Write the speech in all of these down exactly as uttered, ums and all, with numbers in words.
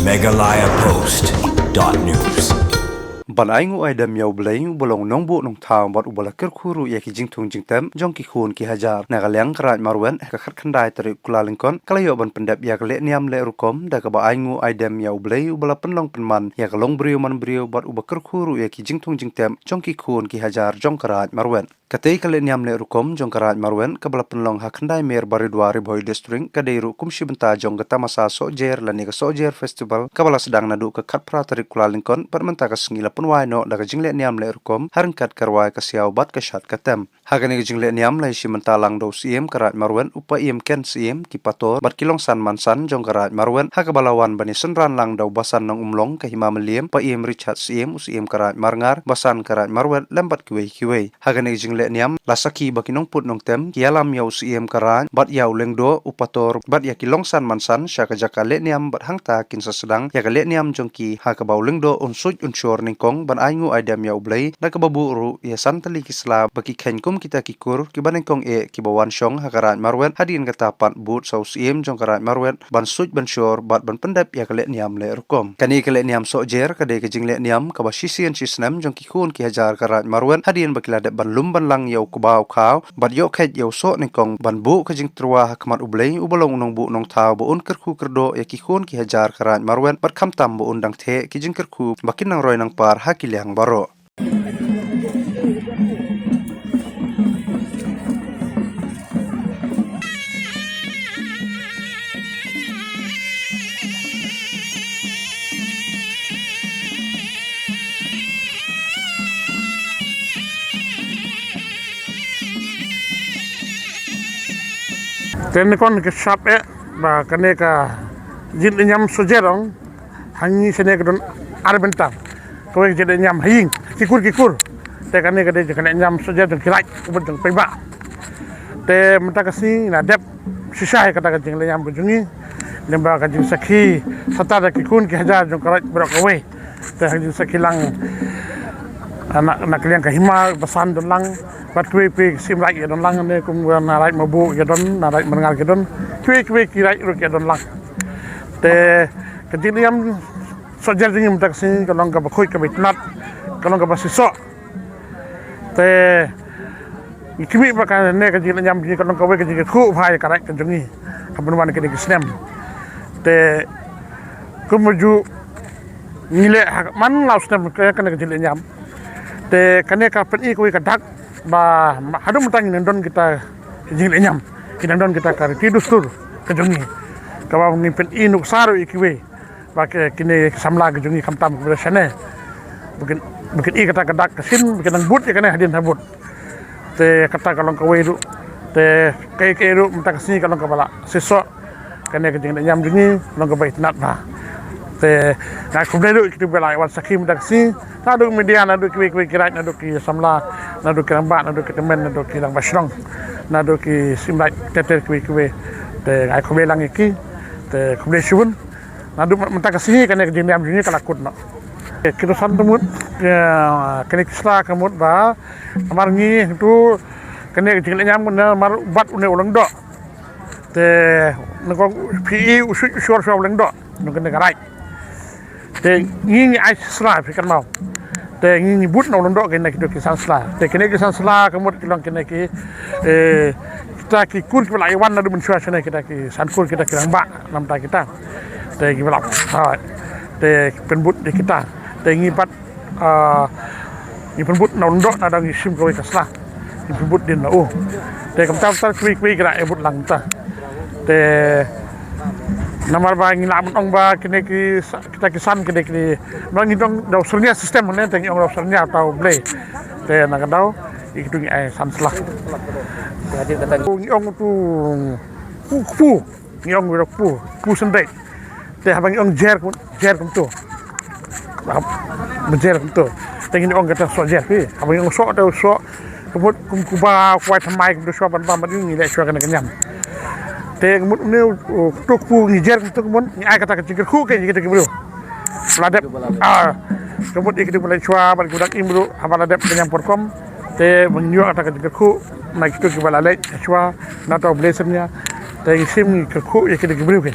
Meghalaya Post dot news. Ban ai nguh ai dem ïa U Blei uba long nongbuh nongthaw bad uba la kyrkhu ruh ïa ki jingthung jingtep jong ki khun ki hajar. Na ka liang ka Raid Marwet ha ka khatkhyndai tarik Kyllalyngkot ka la ïoh ban pyndep ïa ka lehniam leh rukom da kaba ai nguh ai dem ïa U Blei uba la pynlong pynman ïa ka longbriew manbriew bad uba kyrkhu ruh ïa ki jingthung jingtep jong ki khun ki hajar jong ka Raid Marwet. Katei ka lehniam leh rukom jong ka Raid Marwet kaba la pynlong ha Khyndai Mer Baridua, Ri Bhoi District, ka dei ruh kum shi bynta jong ka tamasa Sohjer lane ka Sohjer Festival kaba la sdang naduh ka khatphra tarik Kyllalyngkot bad mynta ka sngi la pynwai noh da ka jinglehniam leh rukom ha ryngkat ka rwai ka siaw bad ka shad ka tem. Ha kane ka jinglehniam la ïashim bynta lang da u Syiem ka Raid Marwet, u Paiem Ken Syiem, ki pastor bad ki longsan mansan jong ka Raid Marwet, ha kaba la wan ban ïasynran lang da u Basan Nongumlong ka Hima Mylliem, Paiem Richard Syiem, u Syiem ka Raid Marngar, Basan ka Raid Marwet lem bad kiwei kiwei. Ha kane ka jinglehniam la sakhi ba ki nongput nongtem ki ïalam ïa u Syiem ka Raid bad ïa u Lyngdoh, u pastor bad ïa ki longsan mansan sha ka jaka lehniam bad hangta kin sa sdang ïa ka lehniam jong ki ha kaba u Lyngdoh un suit un shor nyngkong ban ai nguh ai dem ïa U Blei da kaba buh ruh ïa san tylli ki sla ba ki kheiñ kum kita ki kur kiba nyngkong eh kiba wan shong ha ka Raid Marwet. Hadien kata pat bud sa u Syiem jong ka Raid Marwet ban suit ban shor bad ban pyndep ïa ka lehniam leh rukom. Kane ka lehniam Sohjer ka dei ka jinglehniam kaba shisien shisnem jong ki khun ki hajar ka Raid Marwet hadien ba ki la dep ban lum ban lang ïa u kba u khaw bad ïoh kheit ïa u soh nyngkong ban buh ka jingtyrwa ha khmat U Blei uba long u nongbuh nongthaw ba un kyrkhu kyrdoh ïa ki khun ki hajar ka Raid Marwet bad khamtam ba un dang theh ki jingkyrkhu ba kin nang roi nang par ha ki liang baroh. Te nyngkong ka sap eh ba kane ka jingïalam Sohjer ong ha ngi shane ka don ar bynta. Kawei ka jingïalam ha ïing ki kur ki kur. Te kane ka dei ka jingïalam Sohjer jong ki Raid uba jong paidbah. Te mynta ka sngi na dep shisha ïa kata ka jingïalam ka jong ngi. Lyngba ka jingsakhi sata da ki khun ki hajar jong ka Raid baroh kawei. Te ha jingsakhi lang, ah, na, na ka liang ka Hima Basan don lang bad kiwei kiwei ki Syiem Raid ki don lang ne kum na Raid Mabu ki don, na Raid Marngar ki don, kiwei kiwei ki Raid ruh ki don lang. Te ka jingïalam Sohjer jong ngi mynta ka sngi ka long kaba khuid kaba itynnad, ka long kaba shisha. Te ngi khmih ba kane ka jingïalam jong ngi ka long kawei ka jingkyrkhu bha ïa ka Raid ka jong ngi ha ban wan kine ki snem. Te kumjuh ngi leh ha man la u snem ka kane ka jingïalam. Te kane ka pyni kawei ka dak ba haduh mynta ngin don kita ka jingïalam, ngin don kita ka riti dustur ka jong ngi kaba ngin pyni nuksa ruh ïa kiwei. Ba ki, kine ki samla ki jong ngi khamtam ki ba shane ba kin, ba kin i kata ka dak ka shin ba kin nang bud ïa kane hadien ha bud. Te kata ka long kawei ruh. Te kaei kaei ruh mynta ka sngi ka long kaba la shisha. Kane ka jingïalam jong ngi long kaba itynnad bha. Te nga khublei ruh ïa kito ba la wan sakhi mynta ka sngi. Naduh media, naduh kiwei kiwei ki Raid, naduh ki samla, naduh ki rangbah, naduh ki tymmen, naduh ki rangbah shnong, naduh ki Syiem Raid ter ter kiwei kiwei. Te nga khublei lang ïa ki. Te khublei shibun. Naduh mynta ka sngi kane ka jingïalam jong ngi ka la kut noh. Ki don san te mut, eh, kane ki sla ka mut ba namar ngi tu kane ka jingïalam namar bad une u Lyngdoh. Te nangkong phi i u shu, u shor shuwa u Lyngdoh nang kane ka Raid. Te ngi ngi ai sla phi kynmaw. Te ngi ngi bud na u Lyngdoh kine kito ki san sla. Te kine ki san sla ka mut ki long kine ki, eh, kita ki kur kiba la ïawan naduh mynshuwa shane, kita ki san kur, kita ki rangbah namar kita. Te kiba la, ha, te pynbud ïa kita. Te ngi pat, ah, ngi pynbud na u Lyngdoh, naduh ngi shim kawei ka sla ngi pynbud dien na u. Te kumta kumta kiwei kiwei ki la ïa bud lang kumta. Te namar ba ngi lah ban ong ba kine ki sa-, kita ki san kine ki, ba ngi dang da u syrnia system ne, te ngi ong da u syrnia uta u Blei. Te na ka daw ïa kitu ngi ai san sla. Ngi ong utu u kpu, ngi ong u kpu, kpu syndei. Te haba ngi ong jer, jer kumtu. Ba jer kumtu. Te ngi ong kata soh jer phi. Haba ngi ong soh te soh. Ka mut kum kuba kwai thymmai kumtu shuwa ban bam ban ngi leh shuwa kane ka niam. Te ka mut une u, u, tu kpu ngi jer kumtu ka mut ngi ai kata ka jingkyrkhu ka ngi kata ki briew. Ba la dep. Ah. Ka mut ïa kata ba la shuwa ban ki dak im ruh haba la dep ka niam por kom. Te ba ngi ïoh kata ka jingkyrkhu na kitu kiba la leh shuwa na uta u Blei syrnia. Te ngi shim ngi kyrkhu ïa kata ki briew ki.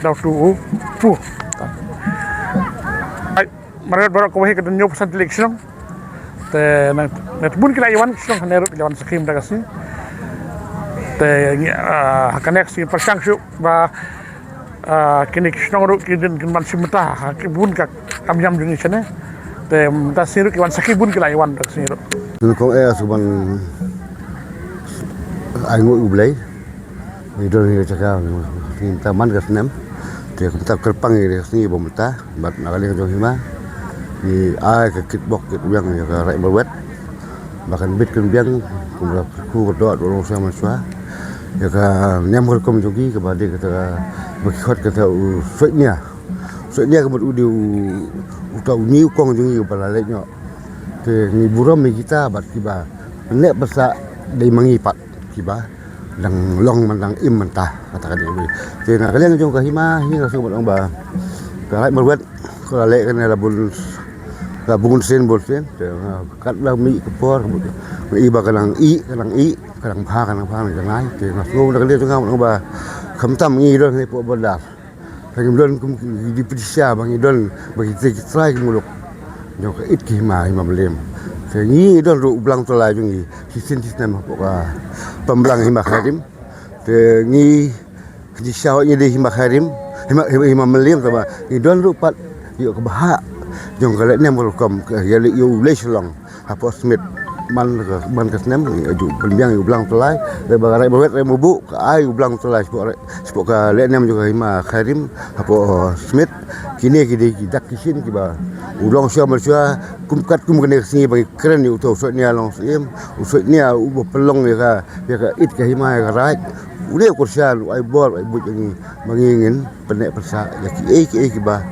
Da utu u kpu. Marwet baroh kawei ka don hynñiewphew san tylli ki shnong. Te na, na bun ki la ïa wan ki shnong hangne ruh ki la wan sakhi mynta ka sngi. Te ngi, ah, ha kane ka sngi pyrshang shuh ba, ah, kine ki shnong ruh ki don kin wan shim bynta ha ki bun ka kam jam jong ngi shane. Te mynta sngi ruh ki wan sakhi bun ki la ïa wan mynta ka sngi ruh. Ngi kong eh shu ban ai nguh U Blei. Ngi don hi ka jaka, ngi mynta man ka snem. Te kumta kyrpang ïa ka sngi ba mynta bad na ka liang jong hima ngi ai ka kitbok kitwiang ïa ka Raid Marwet ba kan bit kan biang kum ka kyrkhu ka doh, doh long sha mynshuwa ïa ka niam ka rukom jong ki kaba dei kata ba ki khot kata u Soitnia. U Soitnia ka mut u dei u, uta u ñiewkong jong ngi uba la leit noh. Te ngi burom ïa kita bad kiba pynneh pynsah dei ma ngi pat kiba dang long man dang im mynta kata ka dei. Te na ka liang jong ka hima hi nga shu ban ong ba ka Raid Marwet ka la leh kane la bun, la bun sien bun sien. Te nga kat la mih ka por nga i ba ka dang i, ka dang i, ka dang bha, ka dang bha, ka dang i. Te nga shu na ka liang jong nga ban ong ba khamtam ngi don hi hapoh border. Te ngi don kum ki dei pynshai ba ngi don ba ki trai ki muluk jong ka ïit ka hima, hima Mylliem. Te ngi don ruh u Blang Tulai jong ngi shisien shisnem hapoh ka Pamblang hima Khyrim. Te ngi ki dei shisha ngi dei hima Khyrim, hima, hima, hima Mylliem, tangba ngi don ruh pat ïoh ka bhah jong ka lehniam ka rukom ka ïa leh ïa u lei shlong. Hapoh Smit man ka, man ka snem ngi aju pynbiang ïa u Blang Tulai. Leh ba ka Raid Marwet Raid Mabuh ka ai u Blang Tulai shapoh, shapoh ka lehniam jong ka hima Khyrim hapoh Smit. Kine ki dei ki dak ki shin kiba u long shuwa mynshuwa kum katkum kane ka sngi ba ngi kren ïa uta u Soitnia Longsyiem, u Soitnia uba pynlong ïa ka, ïa ka ïit ka hima ïa ka raid. U dei u kyrshan, u ai bor, u ai buit ïa ngi ba ngi ngin pynneh pynsah ïa kiei kiei kiba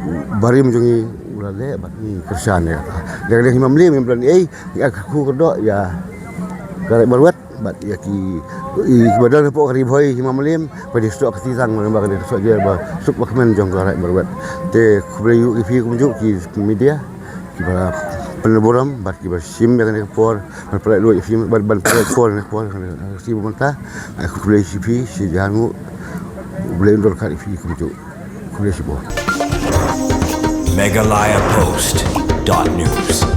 u barim jong ngi u la leh bad ngi kyrshan ïa kata. Ïa ka dei hima Mylliem ngim don ei, ïa ka kyrkhu ka doh ïa ka Raid Marwet bad ïa ki, i, kiba don hapoh ka Ri Bhoi hima Mylliem ba dei stok ka titang ba ka dei stok jia ba suk ba kmen jong ka Raid Marwet. Te khublei ïa phi kumjuh ki media kiba pynburom bad kiba shim ïa kane ka por ban pynlait luid ïa phi ban, ban pynlait por ïa kane ka por ïa kane ka sngi ba mynta. Ai khublei ïa phi shi jan nguh. Khublei ïa phi kumjuh. Khublei shibun. Meghalaya Post dot news.